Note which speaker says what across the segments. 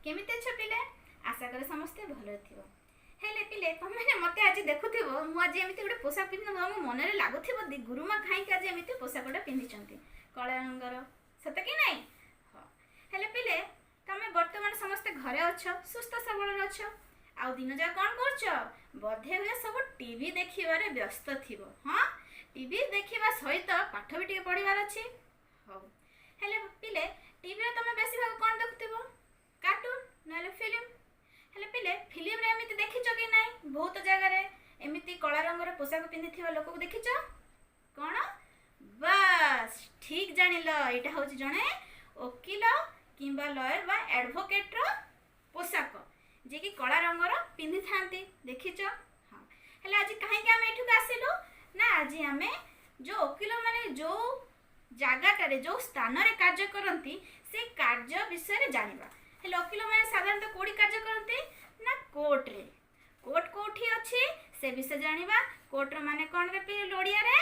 Speaker 1: କେମିତି ଅଛ ପିଲେ? ଆଶା କରେ ସମସ୍ତେ ଭଲରେ ଥିବ। ହେଲେ ପିଲେ, ତମେମାନେ ମୋତେ ଆଜି ଦେଖୁଥିବ, ମୁଁ ଆଜି ଏମିତି ଗୋଟେ ପୋଷାକ ପିନ୍ଧି ମୋ ମନରେ ଲାଗୁଥିବ, ଦି ଗୁରୁମା କାହିଁକି ଆଜି ଏମିତି ପୋଷାକଟା ପିନ୍ଧିଛନ୍ତି କଳା ରଙ୍ଗର, ସତ କି ନାଇଁ? ହଁ। ହେଲେ ପିଲେ, ତମେ ବର୍ତ୍ତମାନ ସମସ୍ତେ ଘରେ ଅଛ, ସୁସ୍ଥ ସବଳରେ ଅଛ, ଆଉ ଦିନ ଯାକ କ'ଣ କରୁଛ? ବୋଧେ ହୁଏ ସବୁ ଟିଭି ଦେଖିବାରେ ବ୍ୟସ୍ତ ଥିବ। ହଁ, ଟିଭି ଦେଖିବା ସହିତ ପାଠ ବି ଟିକେ ପଢ଼ିବାର ଅଛି। ହଉ, ହେଲେ ପିଲେ, ଟିଭିରେ ତମେ ବେଶୀ ଭାଗ କ'ଣ ଦେଖୁଥିବ? କାର୍ଟୁନ ନହେଲେ ଫିଲ୍ମ। ହେଲେ ପିଲେ, ଫିଲ୍ମରେ ଏମିତି ଦେଖିଛ କି ନାହିଁ, ବହୁତ ଜାଗାରେ ଏମିତି କଳା ରଙ୍ଗର ପୋଷାକ ପିନ୍ଧିଥିବା ଲୋକକୁ ଦେଖିଛ? କ'ଣ? ବାସ୍, ଠିକ୍ ଜାଣିଲ। ଏଇଟା ହେଉଛି ଜଣେ ଓକିଲ କିମ୍ବା ଲୟର ବା ଆଡଭୋକେଟର ପୋଷାକ, ଯିଏକି କଳା ରଙ୍ଗର ପିନ୍ଧିଥାନ୍ତି। ଦେଖିଛ? ହଁ। ହେଲେ ଆଜି କାହିଁକି ଆମେ ଏଠିକୁ ଆସିଲୁ ନା, ଆଜି ଆମେ ଯେଉଁ ଓକିଲମାନେ ଯେଉଁ ଜାଗାଟାରେ, ଯେଉଁ ସ୍ଥାନରେ କାର୍ଯ୍ୟ କରନ୍ତି, ସେ କାର୍ଯ୍ୟ ବିଷୟରେ ଜାଣିବା। ହେଲେ ଓକିଲମାନେ ସାଧାରଣତଃ କୋଉଠି କାର୍ଯ୍ୟ କରନ୍ତି ନା କୋର୍ଟରେ। କୋର୍ଟ କୋଉଠି ଅଛି, ସେ ବିଷୟ ଜାଣିବା। କୋର୍ଟର ମାନେ କ'ଣ ରେ ଓଡ଼ିଆରେ?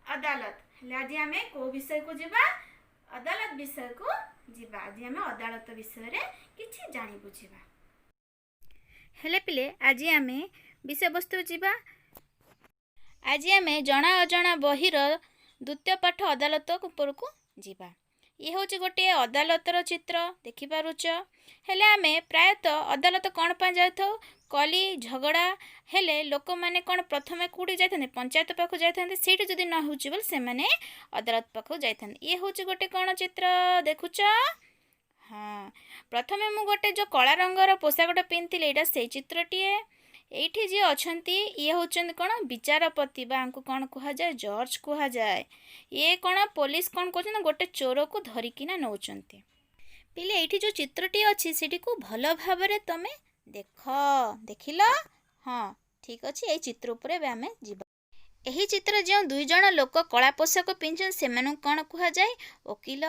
Speaker 1: ଅଦାଲତ। ହେଲେ ଆଜି ଆମେ କୋଉ ବିଷୟକୁ ଯିବା? ଅଦାଲତ ବିଷୟକୁ ଯିବା। ଆଜି ଆମେ ଅଦାଲତ ବିଷୟରେ କିଛି ଜାଣି ବୁଝିବା। ହେଲେ ପିଲେ, ଆଜି ଆମେ ବିଷୟବସ୍ତୁ ଯିବା। ଆଜି ଆମେ ଜଣା ଅଜଣା ବହିର ଦ୍ୱିତୀୟ ପାଠ ଅଦାଲତ ଉପରକୁ ଯିବା। ଇଏ ହେଉଛି ଗୋଟିଏ ଅଦାଲତର ଚିତ୍ର, ଦେଖିପାରୁଛ? ହେଲେ ଆମେ ପ୍ରାୟତଃ ଅଦାଲତ କ'ଣ ପାଇଁ ଯାଇଥାଉ? କଳି ଝଗଡ଼ା ହେଲେ ଲୋକମାନେ କ'ଣ ପ୍ରଥମେ କେଉଁଠି ଯାଇଥାନ୍ତି? ପଞ୍ଚାୟତ ପାଖକୁ ଯାଇଥାନ୍ତି। ସେଇଠି ଯଦି ନ ହେଉଛି ବୋଲି ସେମାନେ ଅଦାଲତ ପାଖକୁ ଯାଇଥାନ୍ତି। ଇଏ ହେଉଛି ଗୋଟେ କ'ଣ ଚିତ୍ର ଦେଖୁଛ? ହଁ, ପ୍ରଥମେ ମୁଁ ଗୋଟେ ଯେଉଁ କଳା ରଙ୍ଗର ପୋଷାକଟା ପିନ୍ଧିଥିଲି, ଏଇଟା ସେଇ ଚିତ୍ରଟିଏ। ଏଇଠି ଯିଏ ଅଛନ୍ତି, ଇଏ ହେଉଛନ୍ତି କ'ଣ? ବିଚାରପତି ବା ଆଙ୍କୁ କ'ଣ କୁହାଯାଏ? ଜଜ୍ କୁହାଯାଏ। ଇଏ କ'ଣ, ପୋଲିସ କ'ଣ କରୁଛନ୍ତି? ଗୋଟେ ଚୋରକୁ ଧରିକିନା ନେଉଛନ୍ତି। ପିଲେ, ଏଇଠି ଯେଉଁ ଚିତ୍ରଟି ଅଛି, ସେଠିକୁ ଭଲ ଭାବରେ ତମେ ଦେଖ। ଦେଖିଲ? ହଁ, ଠିକ୍ ଅଛି। ଏଇ ଚିତ୍ର ଉପରେ ଏବେ ଆମେ ଯିବା। ଏହି ଚିତ୍ର ଯେଉଁ ଦୁଇ ଜଣ ଲୋକ କଳା ପୋଷାକ ପିନ୍ଧିଛନ୍ତି, ସେମାନଙ୍କୁ କ'ଣ କୁହାଯାଏ? ଓକିଲ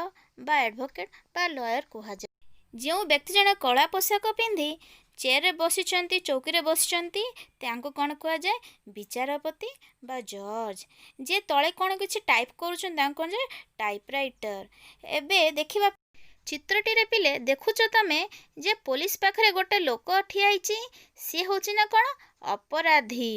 Speaker 1: ବା ଆଡ଼ଭୋକେଟ୍ ବା ଲୟର କୁହାଯାଏ। ଯେଉଁ ବ୍ୟକ୍ତି ଜଣେ କଳା ପୋଷାକ ପିନ୍ଧି ଚେୟାରରେ ବସିଛନ୍ତି, ଚୌକିରେ ବସିଛନ୍ତି, ତାଙ୍କୁ କ'ଣ କୁହାଯାଏ? ବିଚାରପତି ବା ଜଜ୍। ଯିଏ ତଳେ କ'ଣ କିଛି ଟାଇପ୍ କରୁଛନ୍ତି, ତାଙ୍କୁ କ'ଣ ଯାଏ? ଟାଇପରାଇଟର। ଏବେ ଦେଖିବା ଚିତ୍ରଟିରେ। ପିଲେ, ଦେଖୁଛ ତମେ ଯେ ପୋଲିସ ପାଖରେ ଗୋଟେ ଲୋକ ଠିଆ ହେଇଛି, ସିଏ ହେଉଛି ନା କ'ଣ? ଅପରାଧୀ।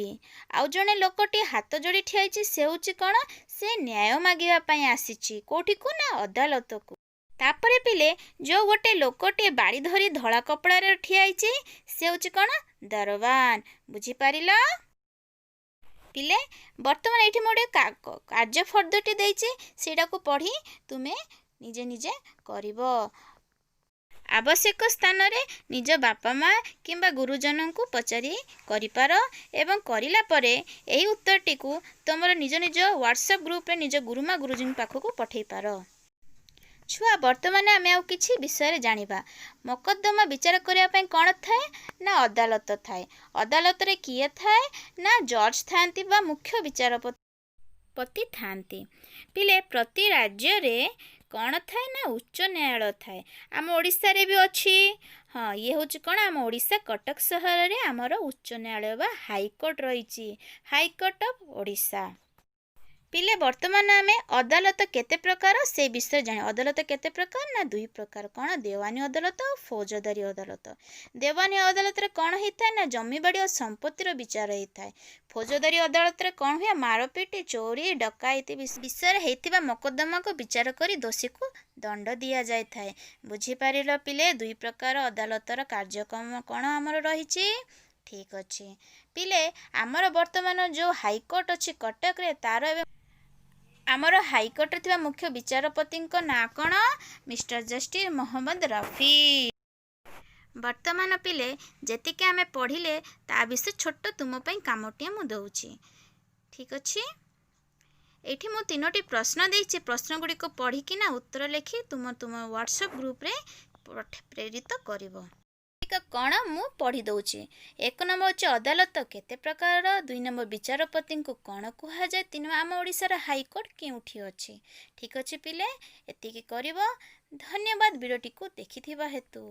Speaker 1: ଆଉ ଜଣେ ଲୋକଟି ହାତ ଯୋଡ଼ି ଠିଆ ହେଇଛି, ସେ ହେଉଛି କ'ଣ? ସେ ନ୍ୟାୟ ମାଗିବା ପାଇଁ ଆସିଛି। କୋଉଠିକୁ ନା ଅଦାଲତକୁ। ତାପରେ ପିଲେ, ଯେଉଁ ଗୋଟେ ଲୋକଟିଏ ବାଡ଼ି ଧରି ଧଳା କପଡ଼ାରେ ଠିଆ ହେଇଛି, ସେ ହେଉଛି କ'ଣ? ଦରବାନ। ବୁଝିପାରିଲ ପିଲେ? ବର୍ତ୍ତମାନ ଏଇଠି ମୁଁ ଗୋଟେ କାର୍ଯ୍ୟ ଫର୍ଦ୍ଦଟି ଦେଇଛି, ସେଇଟାକୁ ପଢ଼ି ତୁମେ ନିଜେ ନିଜେ କରିବ। ଆବଶ୍ୟକ ସ୍ଥାନରେ ନିଜ ବାପା ମା କିମ୍ବା ଗୁରୁଜନଙ୍କୁ ପଚାରି କରିପାର ଏବଂ କରିଲା ପରେ ଏହି ଉତ୍ତରଟିକୁ ତୁମର ନିଜ ନିଜ ହ୍ୱାଟ୍ସଆପ୍ ଗ୍ରୁପରେ ନିଜ ଗୁରୁମା ଗୁରୁଜୀଙ୍କ ପାଖକୁ ପଠାଇ ପାର। ଛୁଆ, ବର୍ତ୍ତମାନ ଆମେ ଆଉ କିଛି ବିଷୟରେ ଜାଣିବା। ମକଦ୍ଦମା ବିଚାର କରିବା ପାଇଁ କ'ଣ ଥାଏ ନା ଅଦାଲତ ଥାଏ। ଅଦାଲତରେ କିଏ ଥାଏ ନା ଜଜ୍ ଥାଆନ୍ତି ବା ମୁଖ୍ୟ ବିଚାରପତି ଥାଆନ୍ତି। ପିଲେ, ପ୍ରତି ରାଜ୍ୟରେ କ'ଣ ଥାଏ ନା ଉଚ୍ଚ ନ୍ୟାୟାଳୟ ଥାଏ। ଆମ ଓଡ଼ିଶାରେ ବି ଅଛି। ହଁ, ଇଏ ହେଉଛି କ'ଣ? ଆମ ଓଡ଼ିଶା କଟକ ସହରରେ ଆମର ଉଚ୍ଚ ନ୍ୟାୟାଳୟ ବା ହାଇକୋର୍ଟ ରହିଛି, ହାଇକୋର୍ଟ ଅଫ୍ ଓଡ଼ିଶା। ପିଲେ, ବର୍ତ୍ତମାନ ଆମେ ଅଦାଲତ କେତେ ପ୍ରକାର, ସେ ବିଷୟରେ ଜାଣିବା। ଅଦାଲତ କେତେ ପ୍ରକାର ନା ଦୁଇ ପ୍ରକାର। କ'ଣ? ଦେୱାନୀ ଅଦାଲତ ଆଉ ଫୌଜଦାରୀ ଅଦାଲତ। ଦେୱାନୀ ଅଦାଲତରେ କ'ଣ ହେଇଥାଏ ନା ଜମିବାଡ଼ି ଓ ସମ୍ପତ୍ତିର ବିଚାର ହେଇଥାଏ। ଫୌଜଦାରୀ ଅଦାଲତରେ କ'ଣ ହୁଏ? ମାରପିଟ, ଚୋରି, ଡକାୟତି ବିଷୟରେ ହେଇଥିବା ମକଦ୍ଦମାକୁ ବିଚାର କରି ଦୋଷୀକୁ ଦଣ୍ଡ ଦିଆଯାଇଥାଏ। ବୁଝିପାରିଲ ପିଲେ, ଦୁଇ ପ୍ରକାର ଅଦାଲତର କାର୍ଯ୍ୟକ୍ରମ କ'ଣ ଆମର ରହିଛି? ଠିକ୍ ଅଛି ପିଲେ, ଆମର ବର୍ତ୍ତମାନ ଯେଉଁ ହାଇକୋର୍ଟ ଅଛି କଟକରେ, ତାର ଏବେ ଆମର ହାଇକୋର୍ଟରେ ଥିବା ମୁଖ୍ୟ ବିଚାରପତିଙ୍କ ନାଁ କ'ଣ? Mister justice Mohammad Rafi. ବର୍ତ୍ତମାନ ପିଲେ, ଯେତିକି ଆମେ ପଢ଼ିଲେ, ତା ବିଷୟରେ ଛୋଟ ତୁମ ପାଇଁ କାମଟିଏ ମୁଁ ଦେଉଛି। ଠିକ୍ ଅଛି? ଏଇଠି ମୁଁ ତିନୋଟି ପ୍ରଶ୍ନ ଦେଇଛି। ପ୍ରଶ୍ନ ଗୁଡ଼ିକ ପଢ଼ିକିନା ଉତ୍ତର ଲେଖି ତୁମ ତୁମ ହ୍ୱାଟ୍ସଆପ୍ ଗ୍ରୁପରେ ପ୍ରେରିତ କରିବ। କ'ଣ ମୁଁ ପଢ଼ି ଦେଉଛି। ଏକ ନମ୍ବର ହେଉଛି, ଅଦାଲତ କେତେ ପ୍ରକାରର? ଦୁଇ ନମ୍ବର, ବିଚାରପତିଙ୍କୁ କ'ଣ କୁହାଯାଏ? ତିନି ନମ୍ବର, ଆମ ଓଡ଼ିଶାର ହାଇକୋର୍ଟ କେଉଁଠି ଅଛି? ଠିକ୍ ଅଛି ପିଲେ, ଏତିକି କରିବ। ଧନ୍ୟବାଦ ଭିଡ଼ିଓଟିକୁ ଦେଖିଥିବା ହେତୁ।